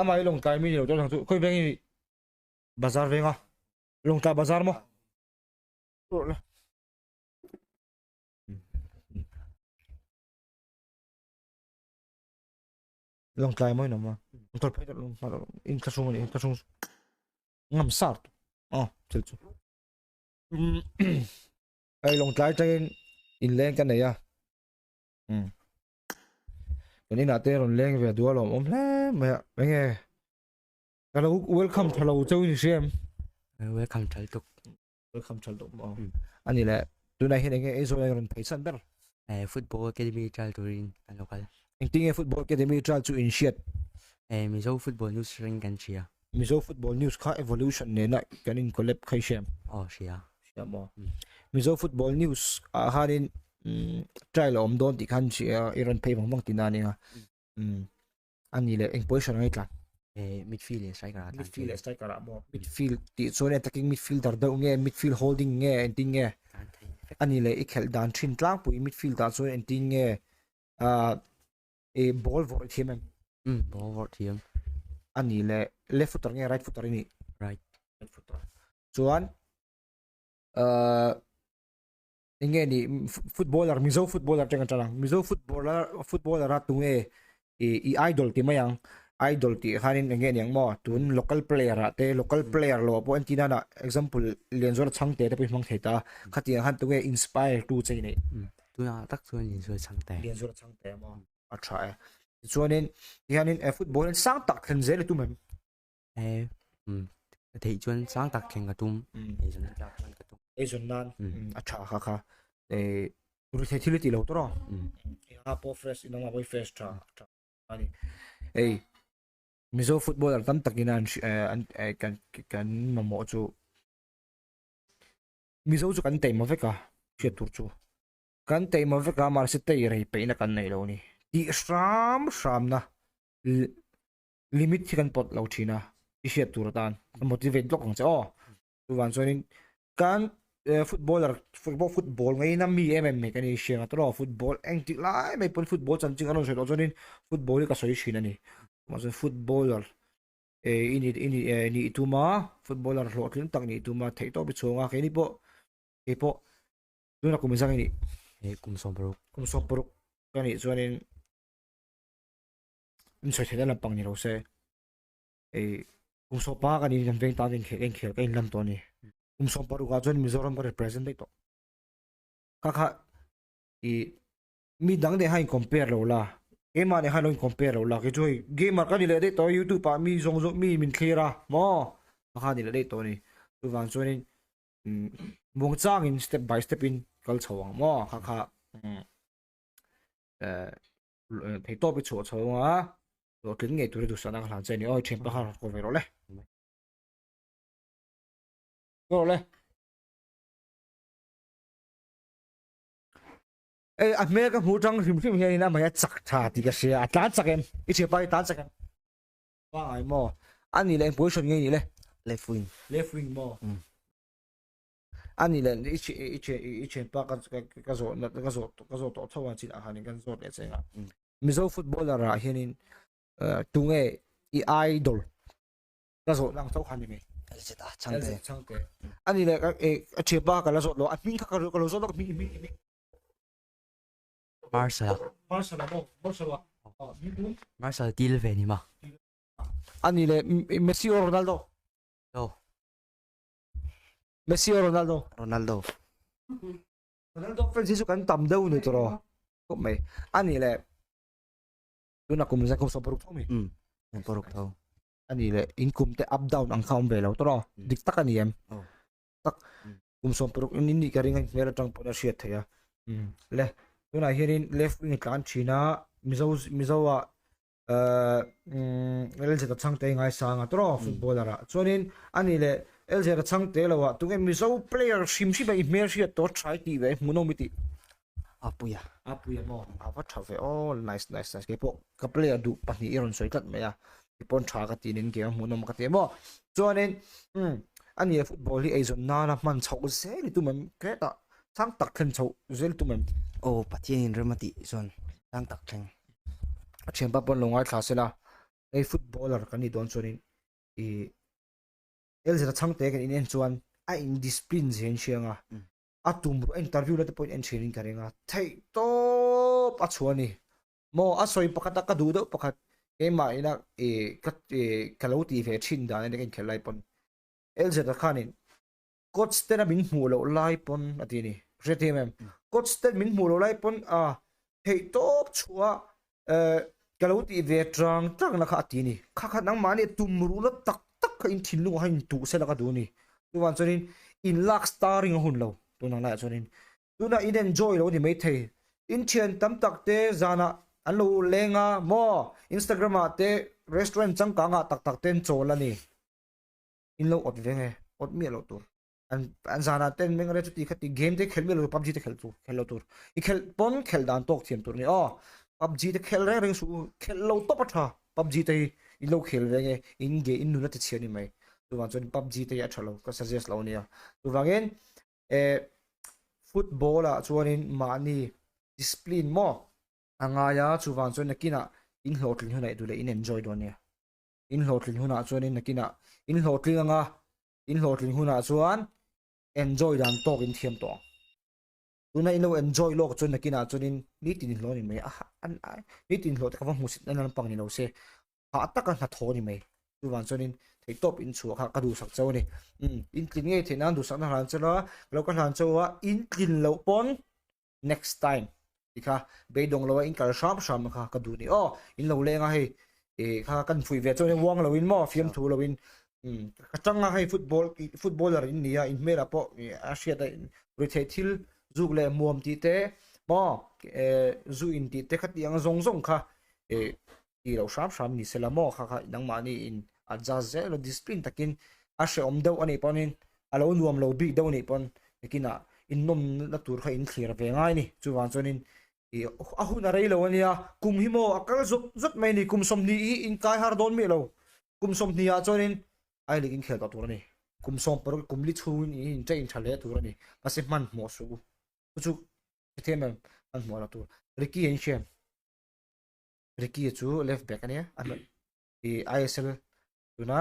Amah hi Lawngtlai mi ni lo chuan chu khawi veng hi bazar venga Lawngtlai bazar maw? Lawngtlai maw inawm a? Tawlh phei tawlh in thlahrung a ni thlahrung ngam sar tu aw thil chu hei Lawngtlai atangin inleng ka nei a um kan inah te rawn leng ve duh a lawm awm hle mai a enge ka lo welcome tha lo cheu in i hria em welcome tha lutuk welcome tha lutuk maw ani leh tunah hian enge Aizawl a rawn phei chhan ber eh football academy trial turin an lo kal engtin nge football academy trial chu in hriat eh Mizo football news ring kan hria Mizo football news kha evolution nena kan in collab kha i hria em aw hria hria maw Mizo football news ah khanin trial a awm dawn tih khan i rawn phei vang vang tihna a nia ani leh eng position ang i tlan eh midfield leh striker ah midfield leh striker ah maw midfield tih chuan attacking midfielder deuh nge midfield holding nge engtin nge ani leh i khelh dan thin tlangpui midfield ah chuan engtin nge ah i ball vawrh i thiam em um ball vawrh thiam ani leh left footer nge right footer i nih right right footer chuan ah enge ni footballer mizo footballer teng atang mizo footballer footballer a tunge i i idol ti mai ang idol ti khanin enge niang maw tun local player ah te local player lo pawh entir nana example Lianzuala Chhangte te pawh i hmang thei ta khatiang khan tunge inspire tu che i neih tunah tak chuan Lianzuala Chhangte Lianzuala Chhangte maw a tha e tichuanin tihianin football hian sang tak thlen zel i tum em Eh, um, ka theih chuan sang tak thleng ka tum. Ei zawn tlak chuan ka tum. Ei zawn nan a tha kha kha. Eh, ru thei thil i ti lo tawh rawh. A pawh fresh in awm a fresh tha tha ani. Ei, Mizo footballer tam takin an an kan kan mamawh chu Mizo chu kan taima vek a, hriat tur chu. Kan taima vek a, mahse tei rei peihna kan nei lo a ni. Tih hram hramna limit hi kan pawt lo thin a i hriat tur atan ka motivate lawk ang che aw chuvang chuanin kan footballer football football ngaina mi em em mai ka ni hriat ang tawh football eng tik lai mai pawn football chanchin a rawn sawi tawh chuanin football hi ka sawi thin a ni mahse footballer eh i ni i ni eh nih tum a footballer hlawhtling tak nih tum a theih tawp i chhung a keini pawh keipawh tuna kum zang i nih eh kum 16 kum 16 ka nih chuanin in sawi theihna lampang ni lo se ei kum sawm pa kan in kan veng tan in khel khel ka in lam tawh ni kum sawm paruk ah chuan Mizoram ka represent daih tawh kha kha i mi dang leh kha in compare lo la keimah leh kha lo in compare lo la kei chu hei gamer ka ni leh daih tawh youtube ah mi zawng zawng mi min thlir a maw kha kha ni leh daih tawh ni chuvang chuanin muangchangin step by step in kal chho ang maw kha kha eh thei tawp i chhuah chho anga hlawhtling ngei tur i duhsakna ka hlan che ni aw thian pakhat ko ve rawh le rawh le ei a hmel ka hmu tang hrim hrim hian in a mai a chak tha tih ka hria a tlan chak em i thian pa i tlan chak em pa ngai maw ani leh eng position nge ni le left wing left wing maw Ani leh i ṭhi i ṭhi i ṭhianpa ka ka zawh na ka zawh ka zawh tawh tho a chinah khanin kan zawt leh che a. Mizo footballer ah hianin tunge i idol ka zawh na ang tho kha ni mai. LZ a Chhangte. LZ Chhangte. Ani leh ka a ṭhianpa ka la zawt lo a hming kha ka ka lo zawt lawk hming hming hming. Marshal. Marshal a maw Marshal a. Marshal til ve ni ma. Ani leh Messi or Ronaldo. No. Messi or Ronaldo? Ronaldo. Ronaldo fans hi chu kan tam deuh ni tawh rawh. Khawp mai. Ani leh tuna kum zan kum 60 tho mi. Um. 60 tho. Ani leh in kum te up down ang kha awm ve lo tawh rawh. Dik tak ani em? Tak. Kum 60 in ni ka ring a hmel atang pawh a hriat theih a. Le tunah hianin left wing tlan thin a Mizo Mizo ah LZ a chhangte ngaisang a tawh footballer ah chuanin ani leh LZ a chhangte lo ah tunge Mizo player hrim hrim a i hmel hriat tawh try tih ve hmuhnawm i tih Apuia Apuia maw a va tha ve aw nice nice nice keipawh ka player duh pahnih i rawn sawi tlat mai a keipawh tha ka ti nen game hmuhnawm ka ti maw chuanin ani leh football hi eizawn nana hman chhoh zel i tum em hetah sang tak thlen chhoh zel i tum em aw Pathianin rem a tih chuan sang tak thleng a thianpa pawn lo ngaithla sela. Hei footballer kan nih dawn chuanin ih Elzeta chhangte kan in en chuan a in discipline zia in hria anga a tum ruh a interview la te pawhin en thin in ka ring a theih tawp a chhuah a ni. Maw a sawi pakhat a ka duh deuh pakhat keimah ina ih ka ih ka lo tih ve thin dan a nia ka inkhelh lai pawn Elzeta khanin coach ten a min hmuh loh lai pawn a ti a ni hriat em em coach ten min hmuh loh lai pawn a theih tawp chhuah eh ka lo tih ve tang tang na kha a ti a ni kha kha nangmahni tum ruh na tak tak kha in thinlung ah khan in tuh sela ka duh a ni chuvang chuanin in lak starring a hun lo tunang laiah chuanin tunah in enjoy lo a ni maithei in thian tam tak te zanah an lo leng a maw instagram ah te restaurant changkang ah tak tak te an chawl a ni. In lo awt ve nge awt miah loh tur an an zanah ten meng re chuti khati game te khelh miah lo pubg te khelh tur khelh lo tur i khelh pawn khelh dan tawk thiam tur ni aw pubg te khelh reng reng suh khelh lo tawp a tha pubg te hi in lo khel ve nge in ge in nun a ti chhia ni mai chuvang chuan pubg te hi a tha lo ka suggest lo ania chuvangin eh football ah chuanin mahni discipline maw a ngai a chuvang chuan nakinah in hlawhtlin hunah i duh leh in enjoy dawn nia. In hlawhtlin hunah chuanin nakinah in hlawhtling anga in hlawhtlin hunah chuan enjoy dan tawk in thiam tawh ang. Tuna in lo enjoy lawk chuan nakinah chuanin nitin in hlawh ni mai a an nitin hlawh te ka va hmusit na lampang ni lo se hah taka hnathawh ni mai. Chuvang chuanin theihtawp in chhuah kha ka duhsak chauh a ni. Umm in tlin ngei theih nan duhsakna hlan chauh a, ka lo ka hlan chauh a, in tlin loh pawn next time ti kha beidawng lo a in kal hram hram kha ka duh ni aw in lo leng a hei eh kha kan fuih ve chuan uang lo in maw fiamthu lo in um ka tang a hei football footballer in nia in hmel ah pawh a hriat a ruihtheih thil zuk leh muam tih te maw eh zu in tih te kha tih ang zawng zawng kha eh tih loh hram hram ni sela maw kha kha nangmahni in adjust zel a discipline takin a hrehawm deuh anih pawhin a lo nuam lo bik deuh anih pawn nakinah innawm na tur kha in thlir ve ngai a ni chuvang chuanin ih a hun a rei lo ania kum hi maw a kal zawt zawt mai a ni kum 20 hi in kai har dawn miah lo kum 20 ah chuanin a inlik in khel tawh tur a ni kum 16 kum li chhungin in in train tha hle tur a ni mahse hmanhmawh suh u chu chu hrethiam em hmanhmawh loh tur Ricky a inhriam Ricky chu left back ania a ih ISL tuna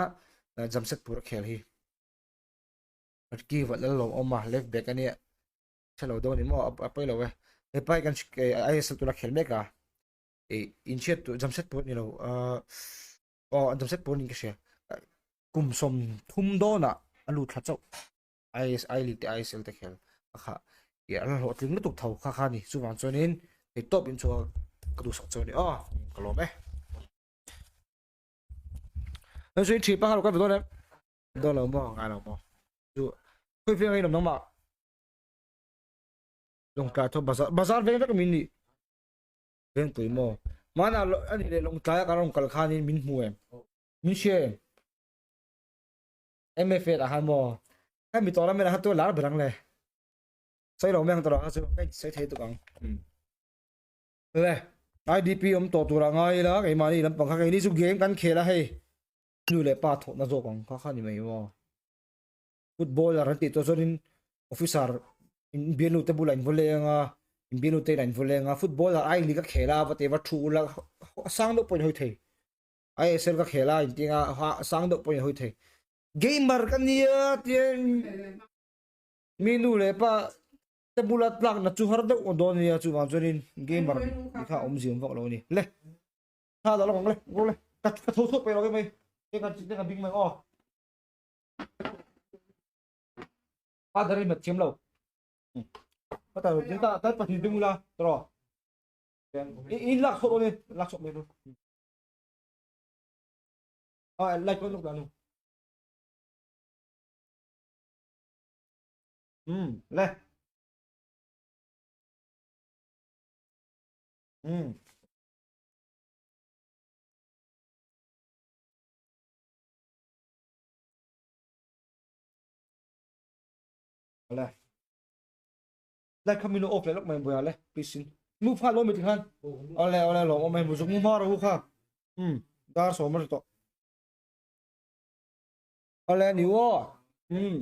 Jamshedpur a khel hi. Ricky vat lal lo awm a left back ania hre lo dawn ni maw a pawi lo e hepa hi kan ISL tuna khel mek a ih inhriat tur Jamshedpur ni lo aw Jamshedpur niin ka hria kum 30 dawnah a lut thla chauh IS I League te ISL te khel a kha ih a hlawhtling lutuk tho kha kha ni chuvang chuanin theihtawp in chu ka duhsak chu a ni aw ka lawm e. Hei chu in ṭhi pakhat ka ve dawn em? Dawn lo maw ngai lo maw chu khawi veng a in awm nangmah Lawngtlai tho bazar bazar veng vek min nih vengpui maw mana a nih leh Lawngtlai a kan rawn kal khanin min hmu em min hria em MFA ah khan maw hemi tawh lam elah khan tu lar ber ang le sawi lo mai ang tawh kha chu ka insawi thei tuk ang le IDP awm tawh turah ngai ila keimahni lampang kha keini chu game kan khel a hei nu leh pa thawhna zawk ang kha kha ni mai maw footballer an tih tawh chuanin officer in bialnu te bulah in vaw leng a in bialnu te inah in vaw leng a footballer ai ni ka khel a va te va thu ula sang deuh pawh in hawi thei ISL ka khel a in ti anga sang deuh pawh in hawi thei gamer ka nia tian mi nu leh pa te bula tlak na chu har deuh dawn nia chuvang chuanin gamer ni kha awm ziam vak lo a ni le tha dah lawk ang le go le ka ka tho thawt pei lo mai te ka te ka bing mai aw pa dar i mat thiam lo pa ta ta ta pa thi ding la tro in lak sot ni lak sot mai nu a like ko lok la nu um le um Le. Lai kha mino off le lok mai boya le please in. Mu pha lo mi ti khan. Ole ole lo mai mu zuk mu ma ro kha. Um dar so mar to. Ole ni wo. Um.